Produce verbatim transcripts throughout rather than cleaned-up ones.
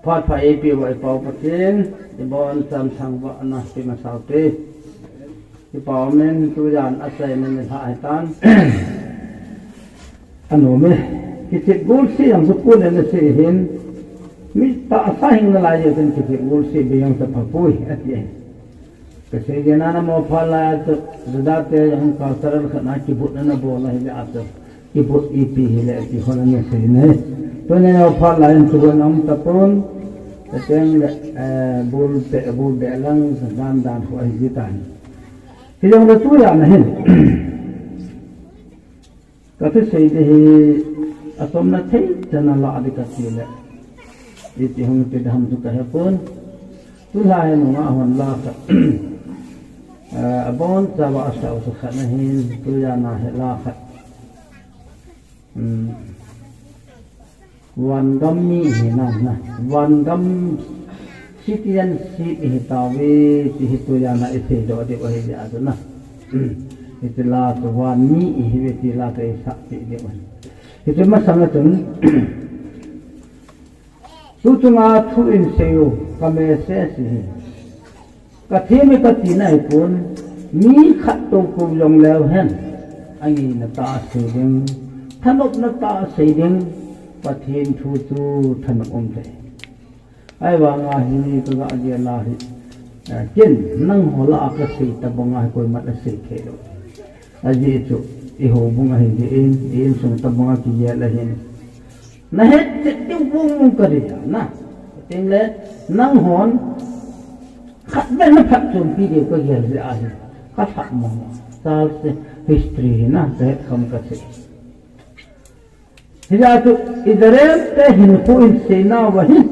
Phat pha eipeuva i Pau Pathen, i bon chan thangvahna pe masa ute. I Pau min tujan achaina ni lhah hitan. Anom e, kichep gol se jong chu pun le na se hin, mi tahsa hing nalai jeh chun kichep gol se be jong chu apha poi, ati e. Kasei jeh a na mo phat lai a chu, Juda te jong cultural khat na kibutna na bol ahi le a chu, kibut ipi hile ti ho na na sei na hi. Tuni mo phat lai in chu na um tapon, ka teng le, eh, bul be, bul be lang sa dan dan ho ahi ji tan. Hijongle tujan a hin. Ka thusei ding hi, achomna thei chan a lah ding kati le, iti hung ti ding ham chu ka hepon. Tulha hi nungah hon la khat, eh, abon chauva asah u chu khat na hin, tujan a hi la khat. Hmm. Vangam mi ihi na, na. Vangam citizenship ihi tauve, ti hi tujan a i seidoh diu ahi jeh a chu na. Hiti la chu van mi ihiuve ti la chu i sah peh diu ahi. Hiti masang a chun, tu chunga thu in sei u, ka message hi. Ka thiem e kati na hipon, mi khat tou kou jong leu hen. Angeina tah a sei ding, thanopna tah a sei ding, Pathen thu chu thanop um thei. Ahivanga hi ka ga gel a hi, eh, ken nangho lah a ka sei tabang a hi koiman asei thei lou. Ajeh chu, i houbung ahi jeh in, i insung tabang a kigel ahin. Na het chet diu mong mong ka dei a, na. Teng le, nanghon, khat beh na phatchompi diu ka gel jeh ahi. Ka phat mong mong. Chal se history hi na, ka het kham ka sei. Hijeh a chu, Israel te hinkho in seina uva hin,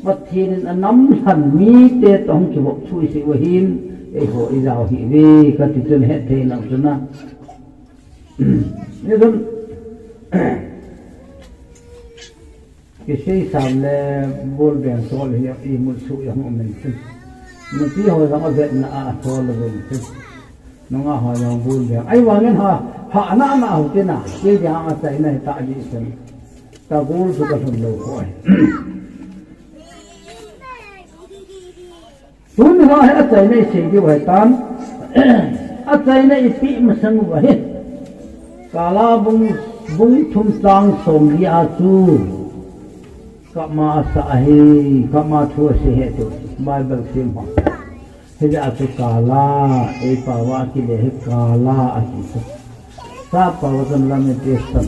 Pathen in anam lhan mite toh hung kivop thu i sei uva hin, eiho i jao hih uve, kati chun het thei nau chu na. Nidang, kisei sam le bul beng tol hi imut suh jong um in tin. Nupi ho jong avetna a atol uvin tin. Nungah ho jong bul beng. Ahivangin ha, ha na na ho tina. Kei dia achaina hi ta ji sen. Ka gol chu ka lhun lou koi. Tun hi achaina i sei diu ahi tan. Achaina i peh masang uva hi. Kala bung, bung thum chang som li a chu. Kama asa ahi, kama thu asei hi tu. Bible sim ho. Hijeh a chu kala, ei pao a kile hi kala ati chu. Sap pao a chun Lamentation.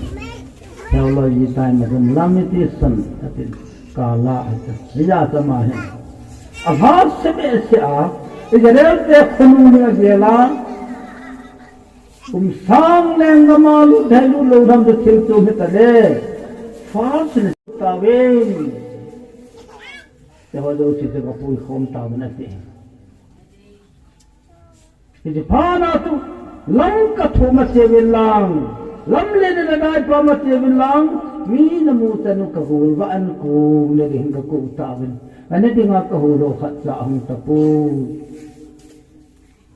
Theology time a chun Lamentation ati. Kala ati. Hijeh a chu ama hi. Alhase behseh a, Israel te khonung ding agel a. Kum sang lenggam a lut thei lut lou tham chu thil chom hita le. Fast le tauvin. Te ho jouse chu ka pui khom tauvin ati. Hiche phat na chu, Lamka thum a che uvin lang, lamlen le daipa ma che uvin lang, mi na mu chan u ka gol uva an kum le ding ka kou tauvin. Ana dinga ka hou lou khat cha hung tapoi.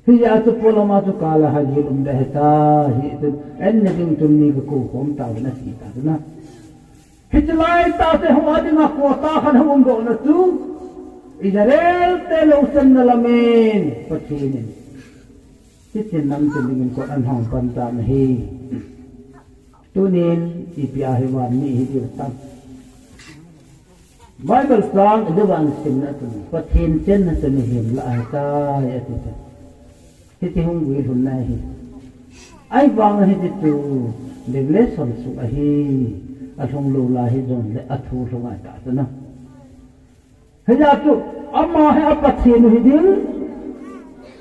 Hijeh a chu polam a chu kala ha gil um le hita, hi chun, an na ding chun mi ka kou khom tauvin ati ta chu na. Hiche lai tah te ho a dinga kotah khat hung um doh na chu, Israel te louchanna lamin, Pathen in. Hiche nam chu dingin kot an hong pan tan ahi. Tunin, ipi a hi van mi hi diu tam. Bible chang i dei van simna chun, Pathen chenna chu mihem lah ahitai, ati chu. Hiti hung guilhunna hi. Ahivang hiti chu Revelation sung ahi, alhung lou lai hijongle athu lhung ahi ta chu na. Hijeh a chu ama hi a Pathen u hi ding,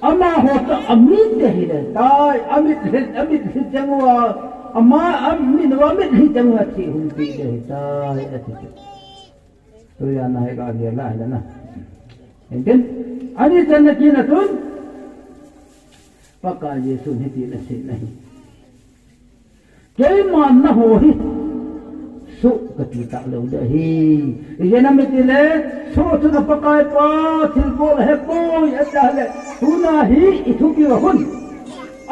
amaho chu amite hi ding tai, amitlhi, amitlhi chang uva, ama, amit uva mitlhi chang uva thi hung pi ding ahitai, ati chu. Tujan a hi ka gel a hi le na. Engtin, ani channa kit na chun, Pakai Jesun hitin asei na hi. Keiman nangho hi, soh kati talou ding ahi. Ijeh inem itile, soh chun a Pakai pa thilbol ahepoi, ati le, tuna hi i thupi uva hun.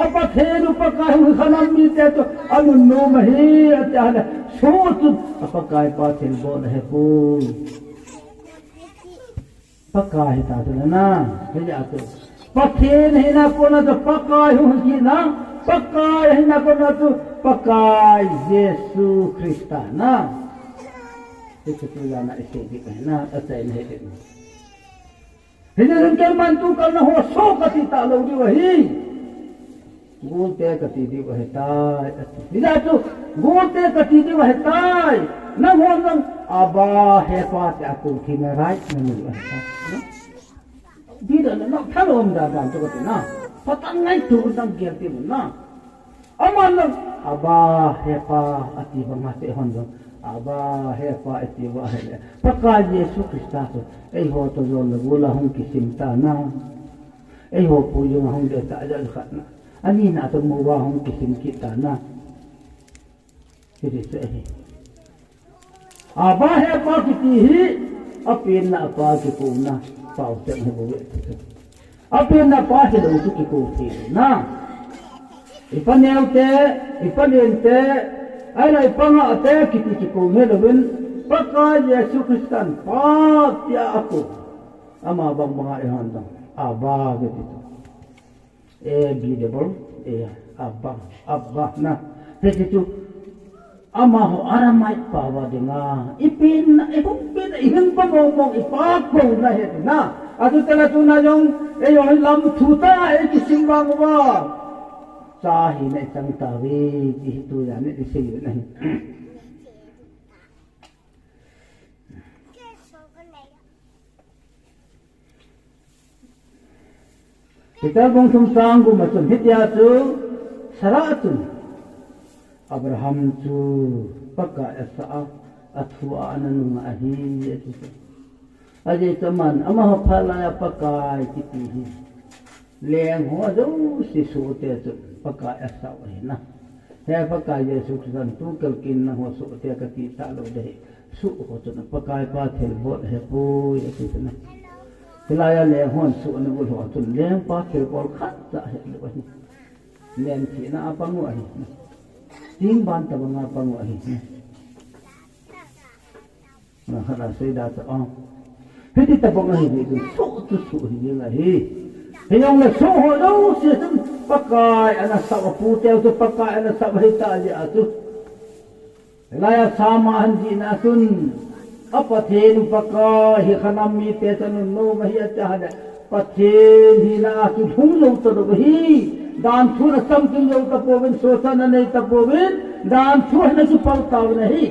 A Pathen u Pakai u hi khanam mite chu anunnom ahi, ati le, soh chun a Pakai pa thilbol ahepoi. Pakai hita chu na, hijeh a chu. Pathen hina kona chu Pakai hung hi na, Pakai hina kona chu Pakai Jesu Christa na. Hichu tujan a isei ding ahi na, achaina hi ding. Hijeh chun keiman tukal na ho so kati talou diu ahi. Golte kati diu ahitai, ati. Hijeh chun, golte kati diu ahitai. Nanghon jong, Abba, He Pa, tia kou thei na right namu diu ahitai. Dida na, na, thalom da, da, tu kati na. Pathen ngaito nang gel ti mun na. Aman jong, Abba, He Pa, ati banga te hon jong. Abba, He Pa, ati uva ahile. Pakai Jesu Christa chu, eiho toh jong le gola hung kisim ta na. Eiho pui jong hung de ta, ja khat na. Ani na toh mo va hung kisim kit ta na. Hiti se hi. Abba He Pa kiti hi, apenna a pa kikouna, pao cheng hi bou ve. Apenna pa hilou chu kikou thei na. Ipa neo te, ipa len te, ahilou ipa ngah te, kiti kikou helouvin, Pakai Jesu Christan Pa tia akou. Ama bang banga ihon dong. Abba kiti chu. A B double A, Abba, Abba na. Hiti chu, amaho Aramaic pao a dinga, ipenna, ihung penna, ihung pa mong mong, ipa kouna hi na. Achuti le tuna jong, eiho hi lam thu ta, eikisim vang uva. Cha hina ichang tauve, ti hi tujan a isei u ahi. Peter bung thum chang gup a chun hitia chu Sarah chun Abraham chu Pakai asah a, athu a ana nunga ahi, ati chu. Ajeh chu aman, amaho phat laiya Pakai kiti hi. Leng ho jouse sohte chun Pakai asah u ahi na. He Pakai Jesu Christan tukal kin nangho sohte kati talou ding ahi. Soh ho chun Pakai pa thilbol ahepoi, ati chu na. Hilaiya leng hon soh ana bol ho chun lengpa thilbol khatcha ahelou ahi. Leng thina a pang u ahi. Chingban tabang a pang u ahi. Na khat a seida chu, ah. Hiti tabang ahi jeh chun soh chu soh hi jeng ahi. Hijongle soh ho jouse chun Pakai ana sah u, aputeu chu Pakai ana sah u ahita jeh a chu. Hilaiya Sam a ahin jihna a chun, a Pathen Pakai hi khanam mite chu anunnom ahi ati a ahile, Pathen hina a chu lhung jou talou ahi. Danthu in achamkim jou tapouvin, sochatna anei tapouvin, danthu in ana kipal tauvin ahi.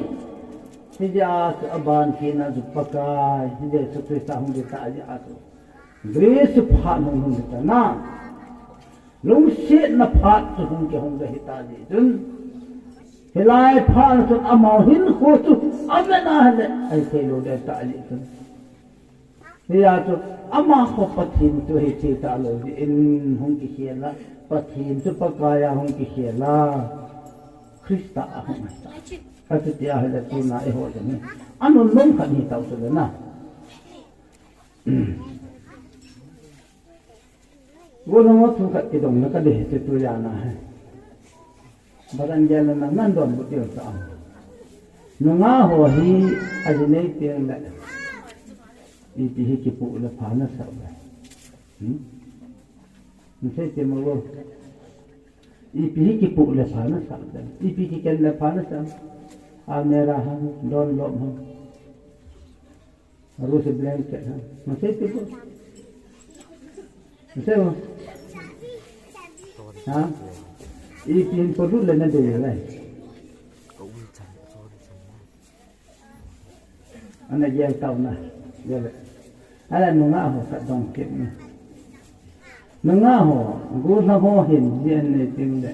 Hijeh a chu aban kit na chu Pakai, Jesu Christa hung ding tah jeh a chu. Grace phat hung hung ding tah na. Lungsetna phat chu hung kihong ding ahita jeh chun. Hilai phat na chun amaho hinkho chu avet na ahile, ahi thei lou ding tah jeh chun. Hijeh a chu, amaho Pathen chu ahi thei talou jeh in hung kikhel a, Pathen chu Pakai a hung kikhel a, Christa a hung ahi ta. Achuti ahile tuna eiho jong hi. Anunnom khat hi tau chu le na. Golhang ho thu khat kidong na kadei chu tujan a hi. Baran gel na nang nan donbut diu chu am. Nungah ho hi aji nei teng le. Ipi hi kipuh le pha nasah uve. Hmm? Nasei temo. Ipi hi kipuh le pha nasah uve. Ipi kiken le pha nasah uve. Almirah ham, don lom ham. Rose blanket ham. Nasei temo. Nasei mo. Ha? Ipi hin polut le nadei le. Ana gel tau na. Gel. Ahile nungah ho khat dong kit na. Nungah ho, golhang ho hin, ji an nei teng le.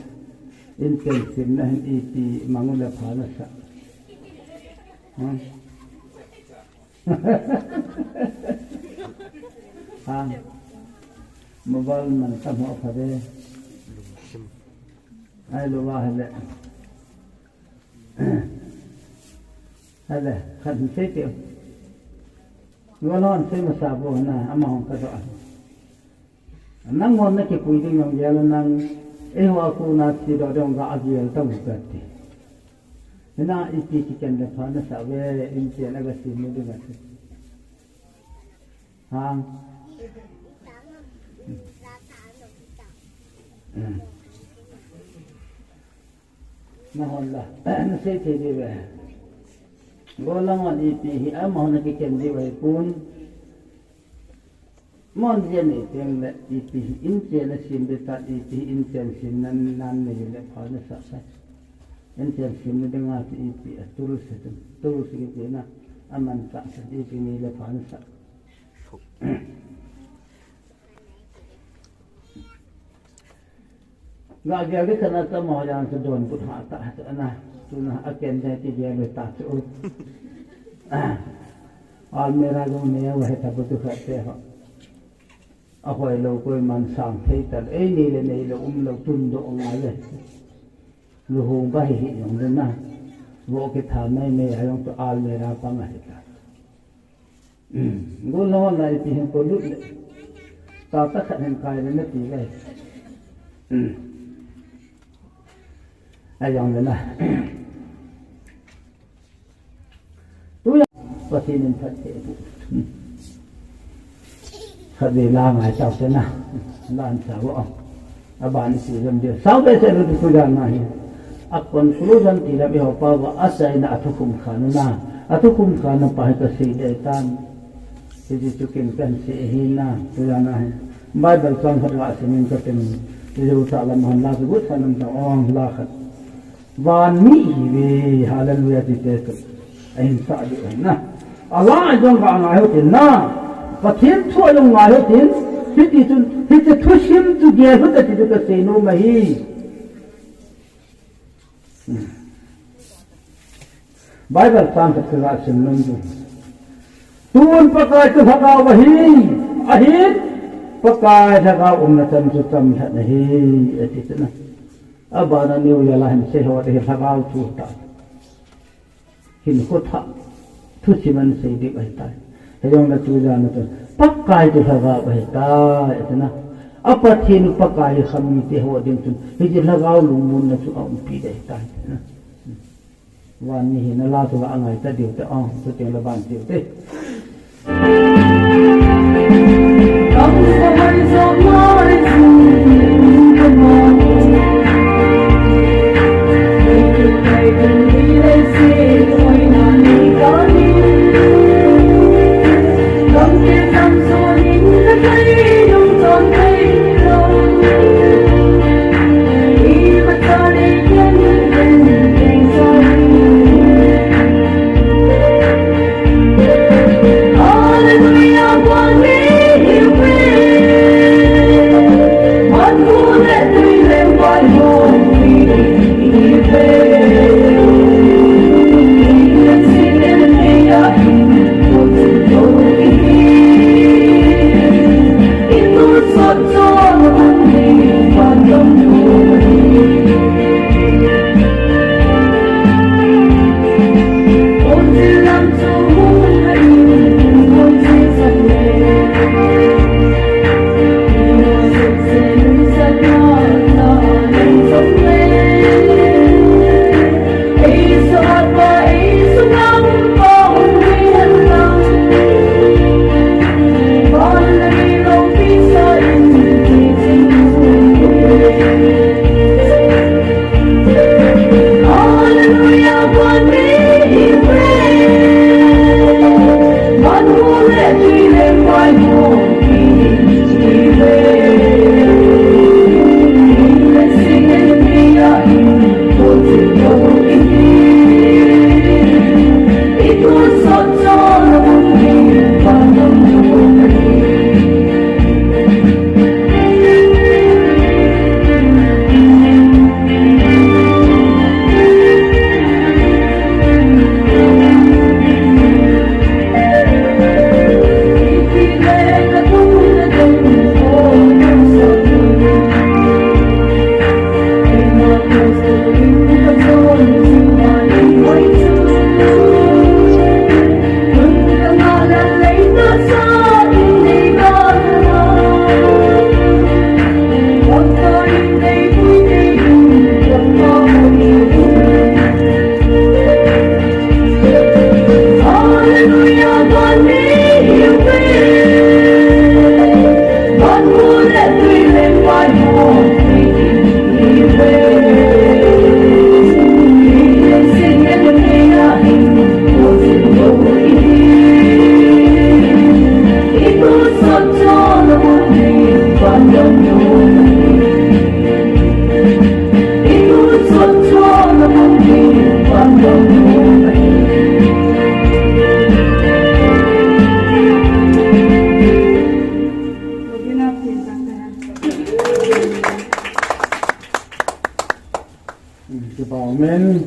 Inchen simna hin ipi mang u le pha nasah. Hmm. Ha. Mobile man tam ho pha de. Ahilou va ahile. Ahile, khat hin sei teu. Golhang sei masa bou na, amaho kadoh a. Nanghon nakipui ding jong gel nang, eiho a kona thi doh ding ga gel tau kati. Hina ipi kiken le pha nasah uve, inchen a gasim ding ati. Hang. Nahon la, nasei thei diu ve. Gollhang hon ipi hi amahon akiken diu ahipon. Mon jia nei teng le ipi hi inchen asem ding ta, ipi hi inchen sem nan, nan nei le pha nasah. Inchen sem na dinga chu ipi a tools chu, tools kiti na, aman ta chu ipi nei le pha nasah. Ga gel ding khat na tama ho jong chu donbut ha ta chu ana. Tuna aken ding ti gel ta chu. Almirah jong nei uva hita bu tu khat te ho. Ahoi lou koiman sang thei ta le, ei nei le nei lou um lou tun doh ngai le. Luhung ba hi hi jong le na. Vo kitha mai mai a jong chu almirah pang ahi ta. Gollhang hon la ipi hin polut le. Tata khat hin kai le nati le. Ajong le na. Tuya Pathen in phatthei aboh. Khatvei la ngai tau te na. La an sa vo. Aban isi jom dia. Sao behseh lou tu tujan na hi. A conclusion ti lam iho pa va achaina athukhum khan na. Athukhum khan na pa hi kasei dei tan. Hiche chu ken kahin sei ahi na. Tujan na hi. Bible chang khat la simin katin. Hiche u ta lam han la chu gut khan lam ta ong la khat. Van mi ihiuve, hallelujah, ti te chu. Ahin sah diu ahi na. Ala jong ka ngai hou tin na. Pathen thu a jong ngai hou tin. Hiti chun, hiche thusim chu gel hou ta ti chu kasei nom ahi. Hmm. Bible chang khat ka sim nom chu. Tun Pakai chu lhagao ahi. Ahin, Pakai lhagao umna chan chu chamlhat ahi. Ati chu na. Abana neo jal a hin sei ho te hi lhagao thu ta. Hinkho thah. Thusim an sei diu ahi tai. Hijong le tujan a chun Pakai chu lhagao ahi tai. Ati na. A Pathen Pakai hi kha mite ho ding chun. Hiche lhagao lungmonna chu aumpi ding ahi tai. Ati na. Van mi hi na la chu la angai ta diu te, ong, chu te la ban diu te.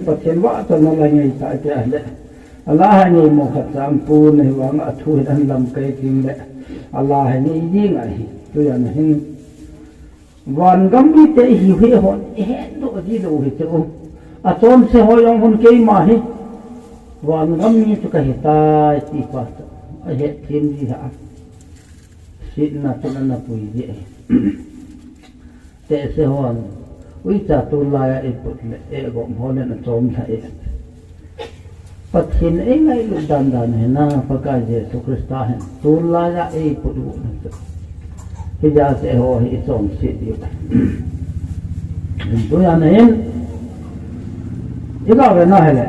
Pathen vahchoi na la ngei ta tia le. Ala ha ngei mo khat chang pu nei vang a thu hin an lam kai ting le. Ala ha ngei ding ahi. Tu yan hin. Van gam mite ihiu hi hon, ihet doh ji lou hi chu. Achonse ho jong hon keima hi. Van gam mi chu kahi tai ti pa chu. Ahet them ji ha. Sitna chu ana pui ji. Tehse hon. Uicha tulai a eiput le, egom hon le achom lha e. Pathen eingailut dandan hi na, Pakai Jesu Christa hin tulai a eiput u na chu. Hijeh a chu eiho hi ichonset diu. Tujan hin, iga ve na hile,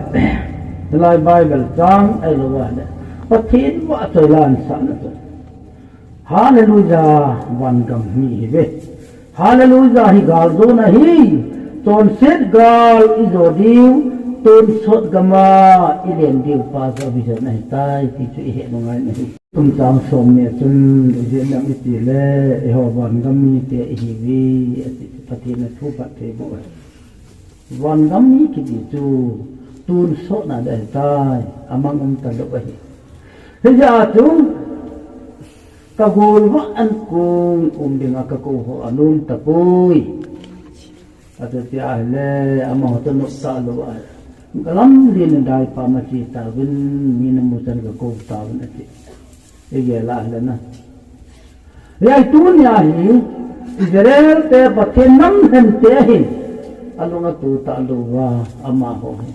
hilai Bible chang ahilou va hile, Pathen vahchoi la ahin sah na chu. Hallelujah, van gam mi ihiuve. Hallelujah, hi galjona hi. Chonset gal ijo diu, tonsot gam a ilen diu pa chu vision ahi tai, ti chu ihet u ngai na hi. Thum chang som ni a chun, ijeh inem itile, eiho van gam mite ihiuve, ati, Pathen in thu phatthei boh ahi. Van gam mi kiti chu, tonsot na ding ahi tai, amang um talou ahi. Hijeh a chu, Ka gol vah an kong um dinga ka kou ho anom tapoi. Ati tia ahile, amaho chu nop talou a. Ka lamlen a daipa ma che tauvin, mi namu chan ka kou tauvin ati. Igel a ahile na. Hiche tunia hi, Israel te Pathen nam lhente hin, alung atu talou va, amaho hi.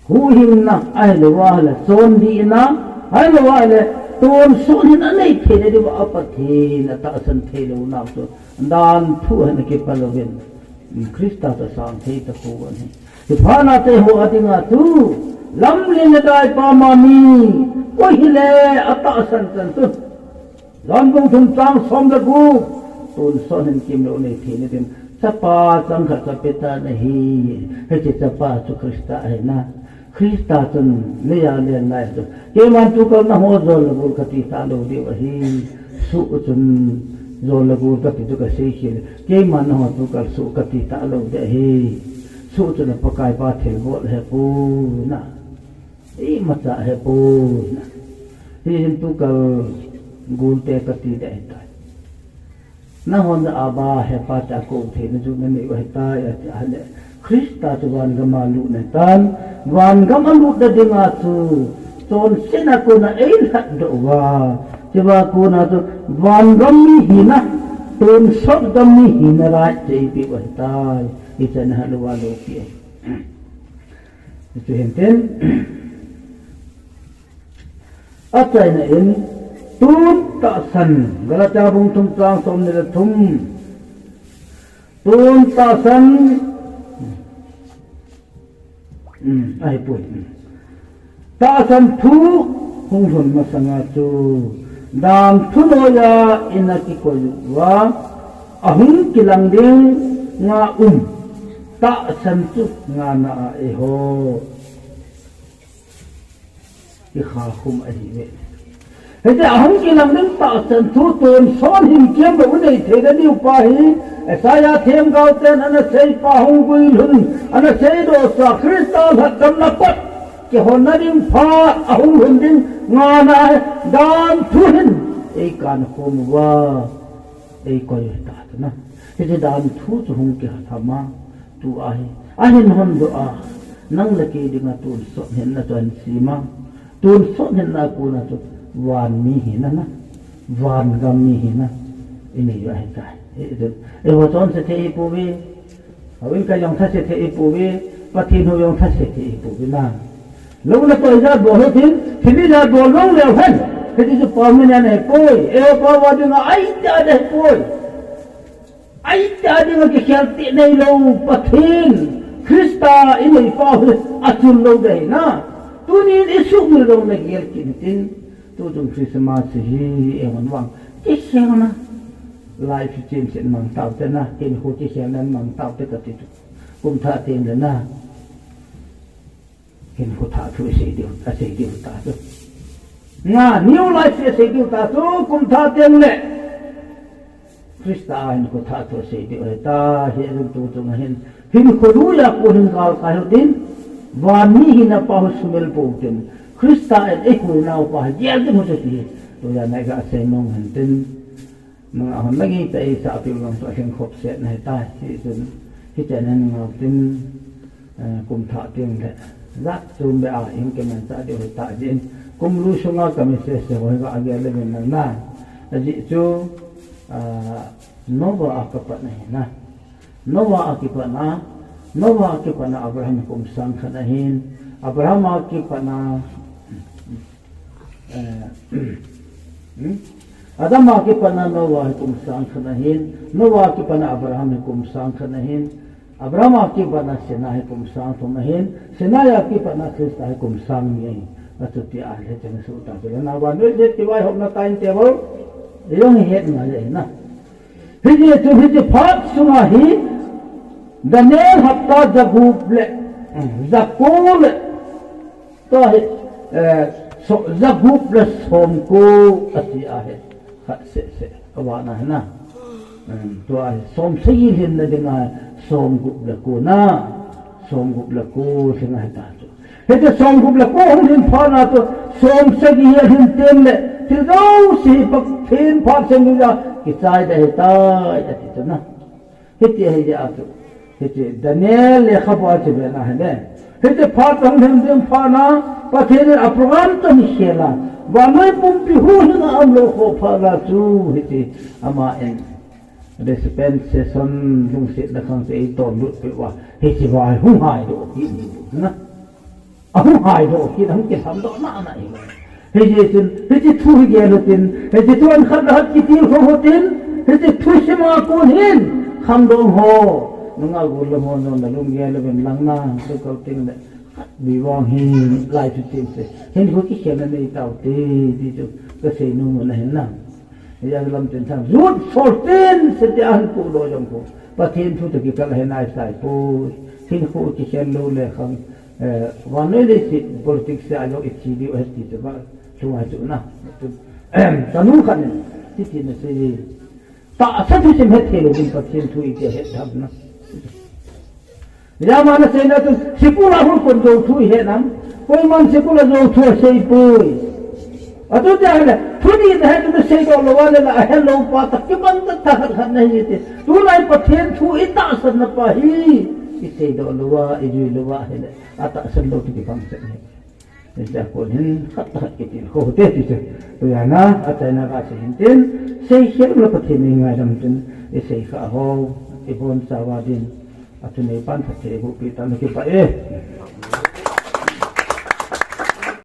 Huhhingna, ahilou ahile, chondihna, ahilou ahile, tonsot hin anei theina diuva, a Pathen atahsan theilou nau chu, danthu hin akipah louvin, Christa chu asang thei tapou ahi. Hiphat na te ho adinga chu, lamlen a daipa ma mi, koi hile atahsan chan chu. Johan bung thum chang som le gup, tonsot hin kimlou nei theina din, chapa changkhat chu apetan ahi, hiche chapa chu Christa ahi na. Christa chun leiya alen lai chu. Keiman tukal nangho jol le gol kati talou diu ahi. Suh chun jol le gol kati chu kasei khel. Keiman nangho tukal suh kati talou ding ahi. Suh chun a Pakai pa thilbol ahepoi na. Imacha ahepoi na. Hihin tukal golte kati ding ahitai. Nanghon Abba, He Pa tia kou theina chu nanei u ahitai, ati ahile. Christa chu van gam a lut ahitan, van gam a lutna dinga chu, chonsetna kona eilhatdoh uva, hichea kona chu, van gam mi hina, tonsot gam mi hina right chu eipeh u ahitai, hiche nahet lou uva loupi ahi. Hichu hintin, achaina in, tun tahsan, Galatia bung thum chang som ni le thum, tun tahsan, um, ahipoi, um. Tahsan thu hung lhun masanga chu, danthu noiya ina kikoi uva, ahung kilang dinga um, tahsan chu ngana a eiho kikha khum ahiuve. Hiche ahung kilang ding tahsan thu tonsot hin kimlou u nei theina diu pa hi, Isaiah themgao ten ana sei pa hung guilhun, ana seidoh sa Christa lhatdamna pat, kihonna ding phat ahung lhun ding ngana hi, danthu hin eikan khum uva, eikoi u ahitai na. Hiche danthu chu hung kiham a, tua hi, ahin hondoh a, nang le kei dinga tonsot hinna chu ahin sem a, tonsot hinna a kona chu van mi hina na, van gam mi hina, inei u ahitai. Eiho chonse thei ipouve, houin kei jong thase thei ipouve, Pathen hou jong thase thei ipouve na. Lou natoi jat bol hitin, thil ijat bol lou leu hen, hiti chu permanent ahipoi, eiho pao a dinga ahitai ahipoi. Ahitai dinga kikhel tih neilou Pathen, Christa inei pau hi achun lou ding ahi na. Tunin isuhmil louna gel kit in tin, tuchung Christmas hi eihon vang kikhelna, life change in mang taute na, hinkho kikhelna in mang taute kati chu. Kum thah teng le na. Hinkho thah thu isei diu, asei diu ta chu. Na, new life asei diu ta chu, kum thah teng le. Christa a hin khotha thu asei diu ahitai, hijeh chun tu chunga hin, hinkho lui a kon hin galkai hitin, van mi hina pa hi sumil pou tin, Christa in eihuhna upa hi gel ding u chu ti hi, tujan a iga sei nom u hintin, nanga hon lagi ta eisah piu lang chu alhing khop set na ahitai, hijeh chun, hichen hin ngau tin, eh, kum thah teng le, jat chom beh a, hung kimanchah diu ahitai jeh in, kum lui sunga ka message ho hi ga gel le vin lang na, ajeh chu, ah, Noah a kipat na ahi na. Noah a kipat na, Noah a kipat na Abraham hi kum sang khat ahin, Abraham a kipat na, eh, hmm? Adam a kipat na Noah hi kum sang khat ahin, Noah a kipat na Abraham hi kum sang khat ahin, Abraham a kipat na Sinai hi kum sang thum ahin, Sinai a kipat na Christa hi kum sang ni ahi. Achuti ahile chang suh ta chule na vannoi le ti vaihopna time table, jong hi het ngai le na. Hijeh chun hiche phat sunga hi Daniel hapta jagup le, mm, jako le, tua hi, eh, so, jagup le somko ati ahi. Khat seh seh, avana hi na. Mm, tua hi somsagi lhinna dinga somgup le ko na, somgup le ko lhing ahitai chu. Hiti somgup le ko hung lhin phat na chu, somsagi hi alhin teng le, thil jouse hi Pathen phat seng ding a kichai ding ahitai, ati chu na. Hiti ahi jeh a chu. Hiti Daniel lekhabu a chu ve na hile. Hiti phat hung lhin ding phat na, Pathen in a program toh hi khel a. Vannoi pumpi huhhing a umlou kho phat na chu, hiti ama in dispensation lungsetna khang chu eitoh lut peh uva, hiche vai hung haidoh kit ding na. Ahung haidoh kit, ahung kilhamdoh na na hi. Hijeh chun, hiche thu hi gel utin, hiche thu in khat le khat kitilkhou utin, hiche thusim a kon hin, khangdong ho, nungah gollhang ho, nalung gel uvin lang na, tu kau ting le, khat vei vang hi, lai thu ting se, hinkho kikhelna nei taute, ti chu, kasei nom u ahi na. Hijeh lam tin thang, Jude fourteen, seti a hin pu lo jong ko. Pathen thu toh kikal ahi nai sai poi. Hinkho kikhel lou le khang, eh, vannoi leiset politics a jong ichi diu ahi ti chu ba, thu ngai chu na. Tanu khat in, ti ti na sei. Tahsa thusim het thei lou ding Pathen thu iti het tham na. Ama na seina chun, sikul a hung kon jou thu ihet nam? Koiman sikul a jou thu asei poi. Atu tia hile, thu ni na het na seidoh lou a le la, ahet lou pa tah kiman tah tah khat khat na hi ti. Tulai Pathen thu itahsan na pa hi. Iseidoh lou a, ijui lou a hile. Atahsan lou ti kibang seh hi. Hijeh a kon hin khat le khat kitilkhou u hite ti chu. Tujan a, achaina kasei hin tin, seikhel le Pathen in ngaidam tin, isei kha ho, ibonchauva din, athunei pan phatthei eiboh peh tan kipah e.